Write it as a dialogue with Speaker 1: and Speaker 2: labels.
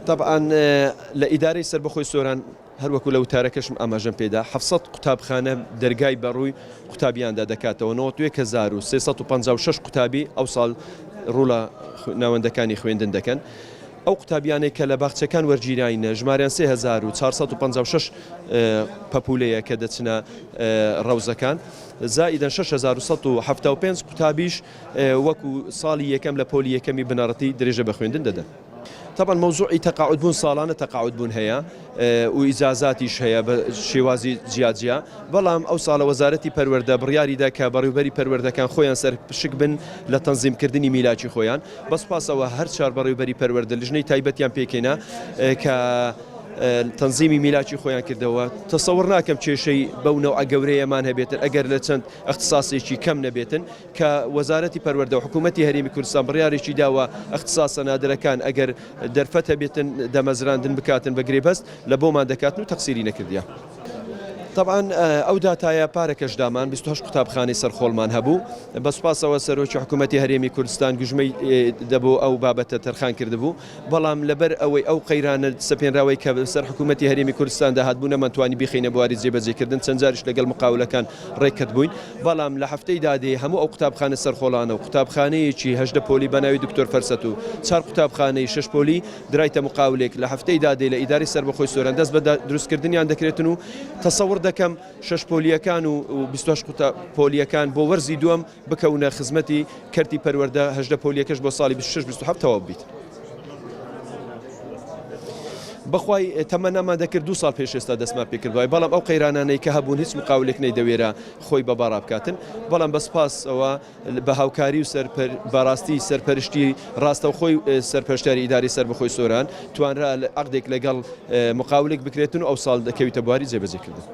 Speaker 1: تەبعەن لە ئیدارەی سەربەخۆی سۆران هەر وەکو لە وتارەکەشم ئاماژەم پێدا 700 قوتابخانە دەرگای بەڕووی قوتابیاندا دەکاتەوە 91356 قوتابی ئەو ساڵ ڕوو لە ناوەندەکانی خوێندن دەکەن. ئەو قوتابیانەی کە لە باخچەکان وەرگیراینە ژمارەیان 3456 پەپولەیە کە دەچنە ڕەوزەکان زائیدەن 6175 قوتابیش وەکو ساڵی یەکەم لە پۆلی یەکەمی بنەڕەتی درێژە بە خوێندن دەدەن. تەبعەن مەوزوعی تەقاعود بوون ساڵانە تەقاعود بوون هەیە و ئیجازاتیش هەیە بە شێوازی جیاجیا بەڵام ئەو ساڵە وەزارەتی پەروەردە بڕیاریدا کە بەڕێوبەری پەروەردەکان خۆیان سەرپشک بن لە تەنزیمکردنی میلاکی خۆیان بە سوپاسەوە هەر چوار بەڕێوبەری پەروەردە لژنەی تایبەتیان پێکهێنا کە تەنزیمی میلاکی خۆیان کردەوە تەسەوڕ ناکەم کێشەی بەو نەوعە گەورەیەمان هەبێتن ئەگەر لە چەند ئەختساسێکی کەم نەبێتن کە وەزارەتی پەروەردە و حکوومەتی هەرێمی کوردستان بڕیارێکی داوە ئەختساسە نادرەکان ئەگەر دەرفەت هەبێتن دەمەزراندن بکاتن بە گرێبەست لە بۆمان دەکاتن و تەقسیری نەکردیە. تەبعەن ئەو داتایە پارەکەش دامان 28 قوتابخانەی سەرخۆڵمان هەبوو بە سوپاسەوە سەرۆکی حکوومەتی هەرێمی کوردستان گوژمەی دەبوو ئەو بابەتە تەرخان کردبوو بەڵام لەبەر ئەوەی ئەو قەیرانە سەپێنراوەی کە بەسەر حکوومەتی هەرێمی کوردستاندا هاتبوو نەمانتوانی بیخەینە بواری جێبەجێکردن، چەند جاریش لەگەڵ مقاولەکان ڕێککەتبووین، بەڵام لە هەفتەی دادێ هەموو ئەو قوتابخانە سەرخۆڵانە و قوتابخانەیەکی 18 پۆلی بە ناوی دکتۆر فەرسەت و چار قوتابخانەی شەش پۆلی درایتە مقاولێک لە هەفتەی دادێ لە ئیدارەی سەربەخۆی سۆران دەست بە دروستکردنیان دەکرێتن و تەسەوڕ دەکەم شەش پۆلییەکان و 28 قوتا پۆلییەکان بۆ وەرزی دووەم بکەونە خزمەتی کەرتی پەروەردە، 18 پۆلییەکەش بۆ ساڵی 26 27 تەواو ببیت. بەخوای تەمەنامان دەکرد دوو ساڵ پێش ئێستا دەستمان پێکردبای، بەڵام ئەو قەیرانانەی کە هەبوون هیچ مقاولێک نەیدەوێرا خۆی بە باڕا بکاتن، بەڵام بە سوپاسەوە بە هاوکاری و بەڕاستی سەرپەرشتی ڕاستەوخۆی سەرپەرشتیاری ئیدارەی سەربەخۆی سۆران توانرا عەقدێک لەگەڵ مقاولێک بکرێتن و ئەوساڵ دەکەویتە بواری جێبەجێکردن.